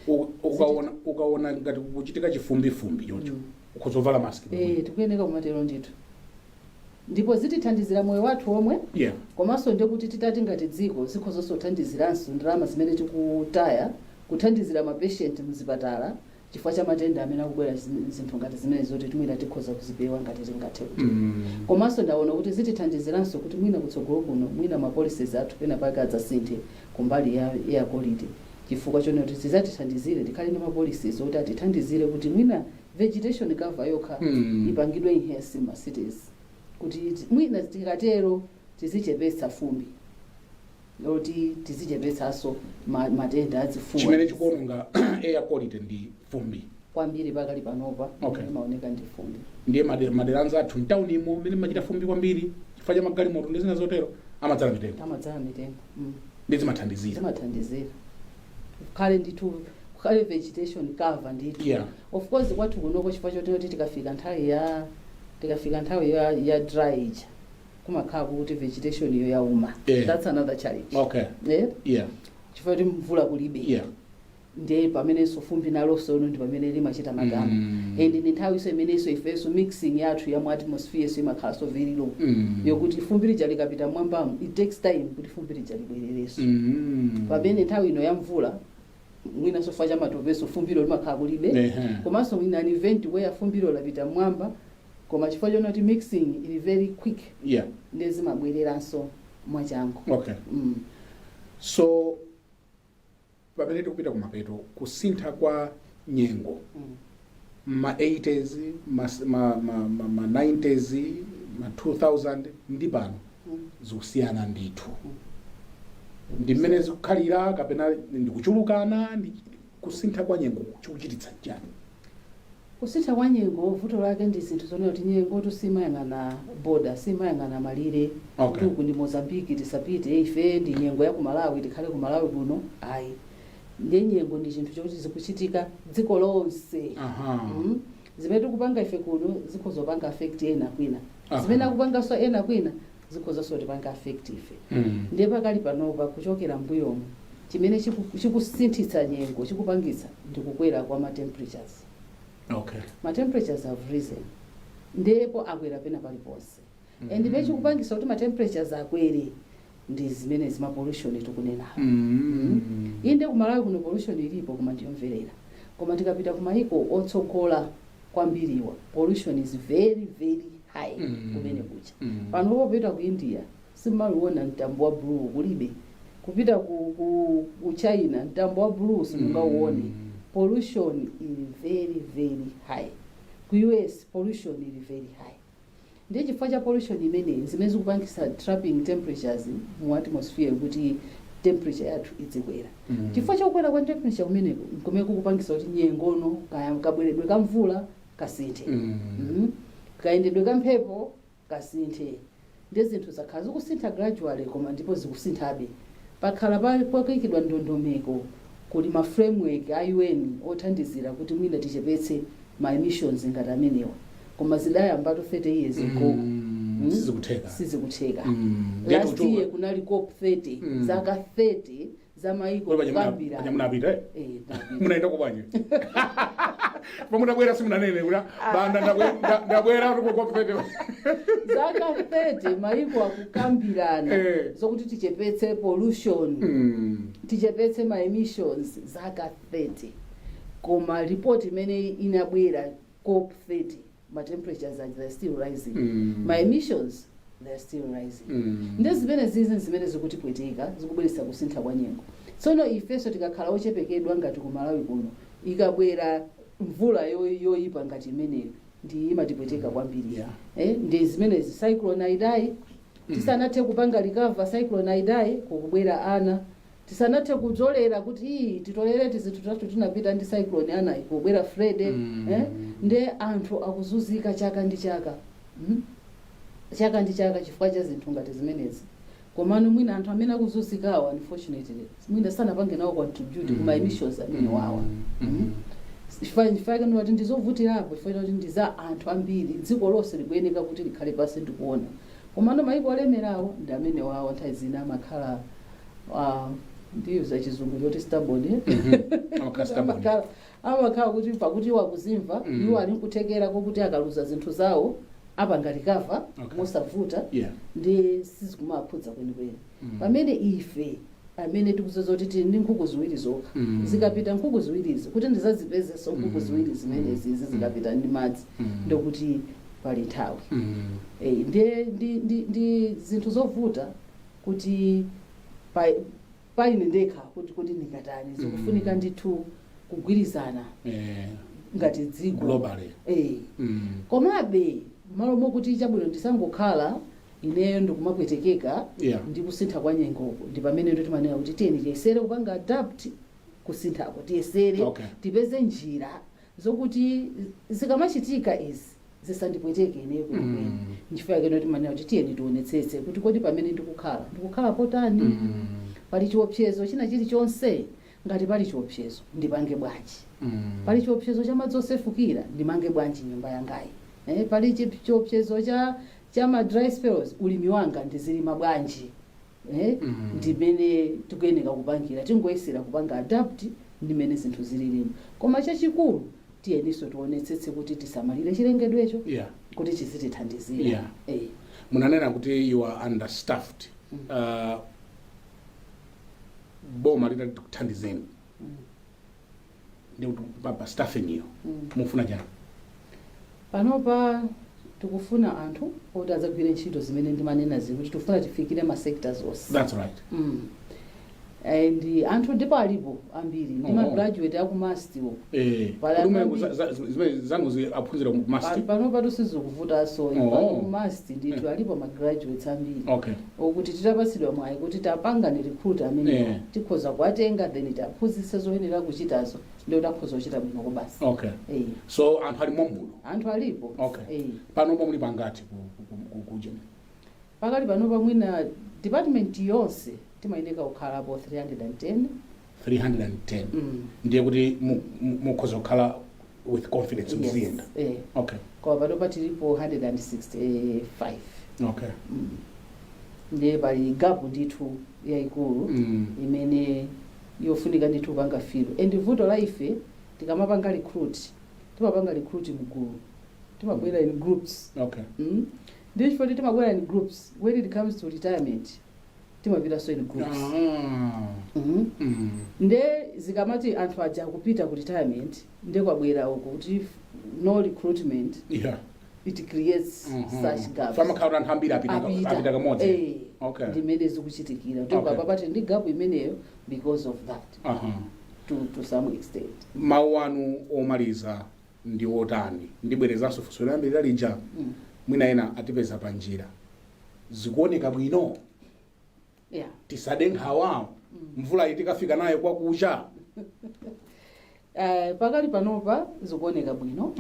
Ukaona ngati kuchitika chifumbifumbi choncho, ukhoza kuvala mask. Eh, tikuyeneka kumatero ndithu, ndipo zitithandizira moyo wathu omwe, komanso ndikuti titati ngati dziko zikhozonso kuthandiziranso ndalama zimene tikutaya kuthandizira mapatient mzipatala. Chifukwa cha matenda amene akubwera, zinthu ngati zimene zoti mwina tikhoza kuzipewa ngati tingathe kuti. Komanso ndaona kuti zitithandiziranso kuti mwina kutsogolo kuno mwina ma policies athu pena pake adzasinthe kumbali ya air quality, chifukwa chonena kuti zidzatithandizire tikhale ndi ma policies oti atithandizire kuti mwina vegetation cover yokha ipangidwe enhance ma cities, kuti mwina tikatero tizichepetsa fumbi, loti tizichepetsanso matenda azifuwa. Chimene chikuononga air quality ndi fumbi? Kwambiri pakali panopa. Imaoneka ndi fumbi. Ndiye madera anzathu mtaunimo mmene machita fumbi kwambiri chifukwa cha magalimoto ndi zina zotero, amadzala mitengo. Amadzala mitengo. Ndi zimathandizira. Zimathandizira, kukhale ndithu, kukhale vegetation cover ndithu. Of course kwathu kunoko, chifukwa choti tikafika nthawi ya dry ija, kumakhala kuti vegetation iyo yauma. That's another challenge. Chifukwa choti mvula kulibe. Ndiye pamenenso fumbi nalonso ndi pamene limachita matama. And ndi nthawi imenenso ifenso mixing yathu ya mu atmosphere so imakhalanso very low, yokuti fumbi lija likapita mwambamo, it takes time kuti fumbi lija libwererenso. Pamene nthawi ino ya mvula, mwinanso chifukwa cha matopeso, fumbilo limakhala kulibe. Komanso in an event where fumbilo lapita mwamba, koma chifukwa chonena kuti mixing ili very quick, ndiye zimabwereranso mwachangu. So pamene tikupita kumapeto, kusintha kwa nyengo ma 80s, ma 90s, ma 2000 ndi pano zikusiyana ndithu. Ndi mmene zikukhalira kapena ndikuchulukana? Ndi kusintha kwa nyengo chikuchititsa chani? Kusintha kwa nyengo, vuto lake ndi zinthu zonena kuti nyengo simayang'ana border, simayang'ana malire. Kuti uku ndi Mozambiki, tisapite ife, ndi nyengo ya ku Malawi, tikhale ku Malawi kuno, ayi. Ndiye nyengo ndi chinthu chokuti zikuchitika dziko lonse. Zimene tikupanga ife kuno zikhoza kupanga affect ena kwina. Zimene akupanganso ena kwina zikhozanso kutipanga affect ife. Ndiye pakali panopa, kuchokera mbuyomu, chimene chikusinthitsa nyengo, chikupangitsa ndi kukwera kwa ma temperatures. Ma temperatures have risen, ndipo akwera pena paliponse. And pamene chikupangitsa kuti ma temperatures akwere ndi zimene zima pollution tikunenayo. Inde, kumalawi kuno pollution ilipo, koma ndiyomverera. Koma tikapita kumayiko otsogola kwambiriwa, pollution is very very high kumene kucha. Pano popita ku India simmaliona mtambo wa blue, kulibe. Kupita ku China, mtambo wa blue simungauone. Pollution ili very very high. Ku US pollution ili very high. Ndiye chifukwa cha pollution imeneyi, zimene zikupangisa trapping temperatures mu atmosphere kuti temperature yathu idzikwera. Chifukwa chakukwera kwa temperature kumeneko, kumene kukupangisa kuti nyengono, kaya kabweredwe ka mvula kasinthe, kayendedwe ka mphepo kasinthe. Ndi zinthu zakhala zikusintha gradually, koma ndipo zikusinthabe. Pakhala pakuyikidwa ndondomeko, kuli ma framework a UN othandizira kuti mwina tichepetse ma emissions ngati amenewa, koma zidayambatu 30 years ago. Sizikutheka. Sizikutheka. Last year kunali COP 30, zaka 30 za maiko kukambirana. Munapita, eh? Eh, ndapita. Munaenda kubwanji? Pamutabwera simunanene kuti banda ndabwera ku COP 30? Zaka 30 maiko akukambirana zokuti tichepetse pollution, tichepetse ma emissions, zaka 30. Koma report imene inabwera COP 30, ma temperatures are, they're still rising, ma emissions, they're still rising. Ndi zimene zizi zimene zikutipweteka, zikubweretsa kusintha kwa nyengo. Tsono ifenso tikakhala ochepekedwa ngati ku Malawi kuno, ikabwera mvula yoyipa ngati imeneyo, ndi imatipweteka kwambiri. Ndi zimenezi, Cyclone Idai, tisanathe kupanga recover Cyclone Idai, kukubwera Ana. Tisanathe kudzolera kuti ii titolere tizinthu tathu tinapita ndi Cyclone Ana, kubwera Freddy. Nde anthu akuzunzika chaka ndi chaka, Chaka ndi chaka, chifukwa cha zinthu ngati zimenezi. Komano mwina anthu amene akuzunzikawo, unfortunately, mwina sanapange nawo contribute kuma emissions amene wawa. Chifukwa kuti ndizovutirapo, chifukwa kuti ndi za anthu ambiri, dziko lonse likuyeneka kuti likhale pansi ndikuona. Komano maiko olemerawo ndi amene wawo nthawi zina amakhala, ndiyuza Chizungu choti stubborn, eh? Amakhala stubborn. Amakhala kuti pakuti iwo akuzimva, iwo ali nkuthekera kokuti akaluza zinthu zawo apanga recover mosavuta, ndi sizikumakhudza kwenikweni. Pamene ife Amene tikudziwa kuti tili ndi nkhuku ziwiri zokha, zikapita nkhuku ziwirizi, kuti ndizazipezenso nkhuku ziwiri zimenezi izi zikapita ndi madzi, ndikuti pali nthawi. Ndiye ndi zinthu zovuta kuti paine ndekha kuti ndingatani. Zikufunika ndithu kugwirizana ngati dziko. Globally. Komabe malo mokuti chabwino ndisangokhala ineyo ndikumapwetekeka ndi kusintha kwa nyengoko, ndi pamene ndo timanena kuti tiyeni tiyesere kupanga adapt kusinthako, tiyesere tipeze njira zokuti zikamachitika izi zisandipweteke ineyo kwenikweni. Nchifukwa chake timanena kuti tiyeni tionetsetse kuti kodi pamene ndikukhala, ndikukhala potani? Pali chiopsezo china chilichonse? Ngati pali chiopsezo, ndipange bwanji? Pali chiopsezo cha madzi osefukira, ndimange bwanji nyumba yangayi? Pali chiopsezo cha ma dry spells, ulimi wanga ndizilima bwanji? Ndimene tikuyeneka kupangira, tingoyesera kupanga adapt ndimene zinthu zililimu. Koma chachikulu, tiyeninso tionetsetse kuti tisamalire chilengedwecho kuti chizitithandizira. Munanena kuti you are understaffed. Boma litati kuthandizeni ndi kuti pa staffing iyo, mufuna chani? Panopa tikufuna anthu oti adzagwire ntchito zimene ndimanena zikuti tikufuna tifikire ma sectors onse. That's right. And anthu ndipo alipo ambiri ndi ma graduate aku MUST wo. Pali Kuti zimene zanu aphunzira ku MUST? Panopa tusizikuvutanso. Ku MUST ndithu alipo ma graduates ambiri okuti titapatsidwa mwayi kuti tapanga ni recruit amenewo, tikhoza kuwatenga, then taphunzitse zoyenera kuchitazo, ndio takhoza kuchita bwino basi. So anthu ali mommuno? Anthu alipo. Panopa muli pangati ku Pakali panopa mwina department yonse timayeneka kukhalapo 310. 310? Ndiye kuti mukhoza kukhala with confidence muziyenda? Eh. Koma panopa tilipo 165. Ndiye pali gap ndithu yayikulu imene yofunika ndithu kupanga fill. And vuto la ife, tikamapanga recruit, timapanga recruit mgulu, timabwera in groups. Ndi chifukwa kuti timabwera in groups, when it comes to retirement timapitanso in groups. Nde zikamati anthu aja akupita ku retirement, nde kwabwera uku kuti no recruitment, it creates such gaps. Famakhala kuti anthu ambiri apita. Apita. Apita kamodzi. Eh, ndimene zikuchitikira kuti papati ndi gap imeneyo because of that, to some extent. Mawu anu omaliza ndi otani? Ndibwerezanso funso loyambirira lija. Mwina ena atipeza pa njira, zikuoneka bwino? Tisade nkhawa, mvula iyi tikafika nayo kwakucha? Pakali panopa zikuoneka bwino.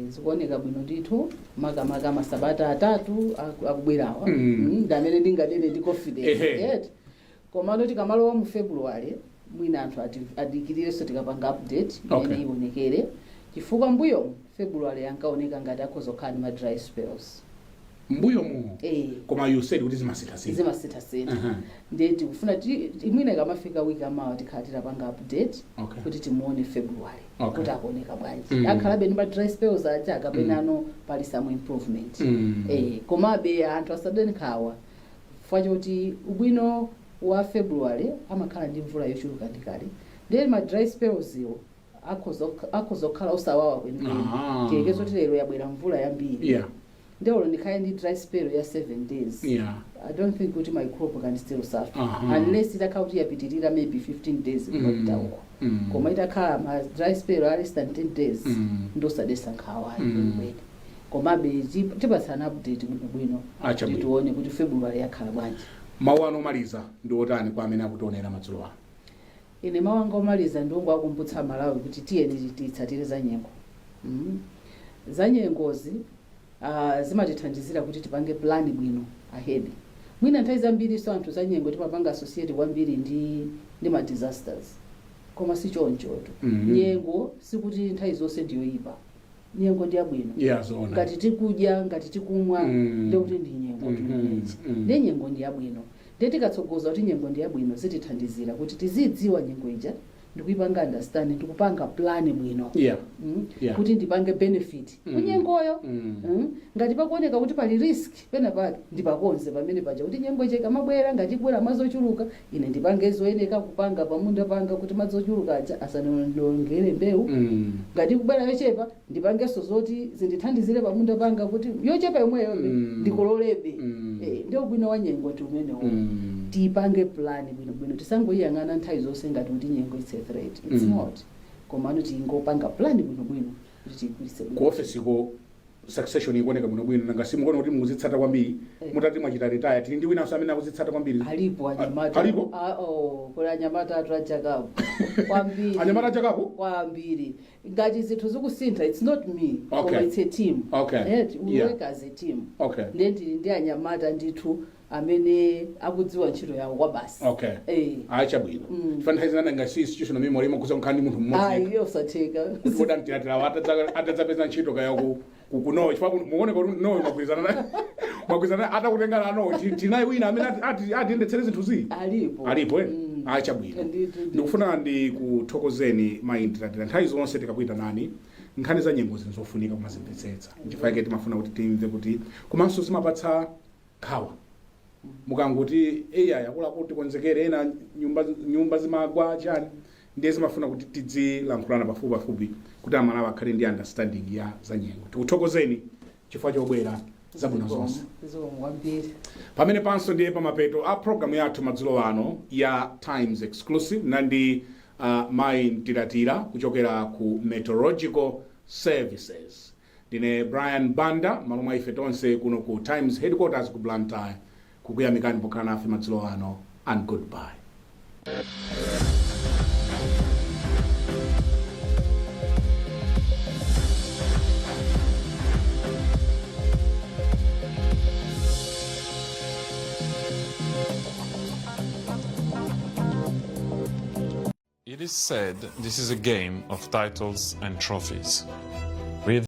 Zikuoneka bwino ndithu, makamaka masabata 3 akubwerawa. Ndi amene ndinganene ndi confidence. Yet komano tikamalowa mu February, mwina anthu adikirirenso tikapanga update imene ionekere, chifukwa mbuyo February ankaoneka ngati akhoza kukhala ndi ma dry spells. Mbuyo mu? Eh. Koma you said kuti zimasinthasintha. Zimasinthasintha. Ndiye tikufuna mwina ikamafika wiki amawa tikhala titapanga update kuti timuone February kuti akuoneka bwanji, akhalabe ndi ma dry spells aja kapena ano pali some improvement. Komabe anthu asade nkhawa chifukwa choti ubwino wa February amakhala ndi mvula yochuluka ndikale, ndiye ma dry spells iwo akhoza kukhala osawawa kwenikweni. Tiyerekeze kuti lero yabwera mvula yambiri, ndiye olo ndikhale ndi dry spell ya 7 days, I don't think kuti my crop can still suffer, unless itakhala kuti yapitirira maybe 15 days kumapita uko. Koma itakhala ma dry spell a less than 10 days, ndosadesa nkhawa kwenikweni. Komabe tipatsana update bwinobwino Chabwino. kuti tione kuti February yakhala bwanji. Mawu anu omaliza ndi otani kwa amene akutionera madzulo ano? Ine mawu anga omaliza ndiongowakumbutsa Malawi kuti tiyeni titsatire za nyengo. Za nyengozi zimatithandizira kuti tipange plan bwino ahead. Mwina nthawi zambiri so anthu za nyengo timapanga associate kwambiri ndi ma disasters, koma si chonchotu. Nyengo sikuti nthawi zonse ndiyoyipa, nyengo ndi yabwino. Yeah, zoona. Ngati tikudya, ngati tikumwa, ndikuti ndi nyengo timeneyi. Ndiye nyengo ndi yabwino, ndiye tikatsogoza kuti nyengo ndi yabwino, zitithandizira kuti tizidziwa nyengo ija. Ndikuipanga understand, ndikupanga plan bwino. Yeah. Kuti ndipange benefit kunyengoyo. Ngati pakuoneka kuti pali risk pena pake, ndipakonze pamene paja kuti nyengo iche ikamabwera, ngati ikubwera madzi ochuluka, ine ndipange zoyeneka kupanga pamunda panga kuti madzi ochuluka aja asanonongere mbewu. Ngati ikubwera yochepa, ndipangenso zoti zindithandizire pamunda panga kuti yochepa yomweyobe ndikololebe. Ndio ubwino wa nyengo ndi umenewo. Tipange plan bwinobwino, tisangoyiyang'ana nthawi zonse ngati kuti nyengo it's a threat. It's not. Komano tingopanga plan bwinobwino kuti tiyigwiritse Ku bwino. office ko succession ikuoneka bwinobwino. Nanga simukuona kuti mukuzitsata kwambiri? Eh. Mutati mwachita retire, tili ndi winanso amene akuzitsata kwambiri. Alipo anyamata. Alipo? Ah, oh, kuli anyamata atu achakapo kwambiri. Anyamata achakapo? Kwambiri. Ngati zinthu zikusintha, it's not me, koma it's a team. We work as a team. Ndiye ndili ndi anyamata ndithu amene akudziwa ntchito yawo kwa basi. Ayi, chabwino. Chifukwa nthawi zina nanga si institutional memory imakhuza kukhala ndi munthu mmodzi Ayi, yekha. osatheka. Kuti kodi amtilatira atadzapeza ntchito kaya ku Norway, chifukwa mukuoneka kuti Norway mwagwirizana naye, mwagwirizana atakutengana ano, tinaye wina amene atiyendetsere zinthuzi. Alipo. Alipo, eh? Mm. Ayi, chabwino. Ndithu, ndithu. Ndikufuna ndikuthokozeni, mayi Mtilatira. Nthawi zonse tikakuyitanani, nkhani za nyengo zinofunika kumazimvetsetsa. Nchifukwa chake timafuna kuti timve kuti komanso zimapatsa nkhawa mukangoti eya, yakuluakulu tikonzekere, ena nyumba zimagwa chani. Ndiye zimafuna kuti tidzilankhulana pafupi pafupi kuti Amalawi akhale ndi understanding ya za nyengo. Tikuthokozeni chifukwa chobwera. Zabwino zonse. Zikomo kwambiri. Pamene panso ndiye pamapeto a programu yathu madzulo ano ya Times Exclusive nandi mayi Mtilatira kuchokera ku Meteorological Services. Ndine Brian Banda, malo mwa ife tonse kuno ku Times headquarters ku Blantyre, kukuyamikani pokhala nafe madzulo ano, and goodbye. It is said this is a game of titles and trophies. With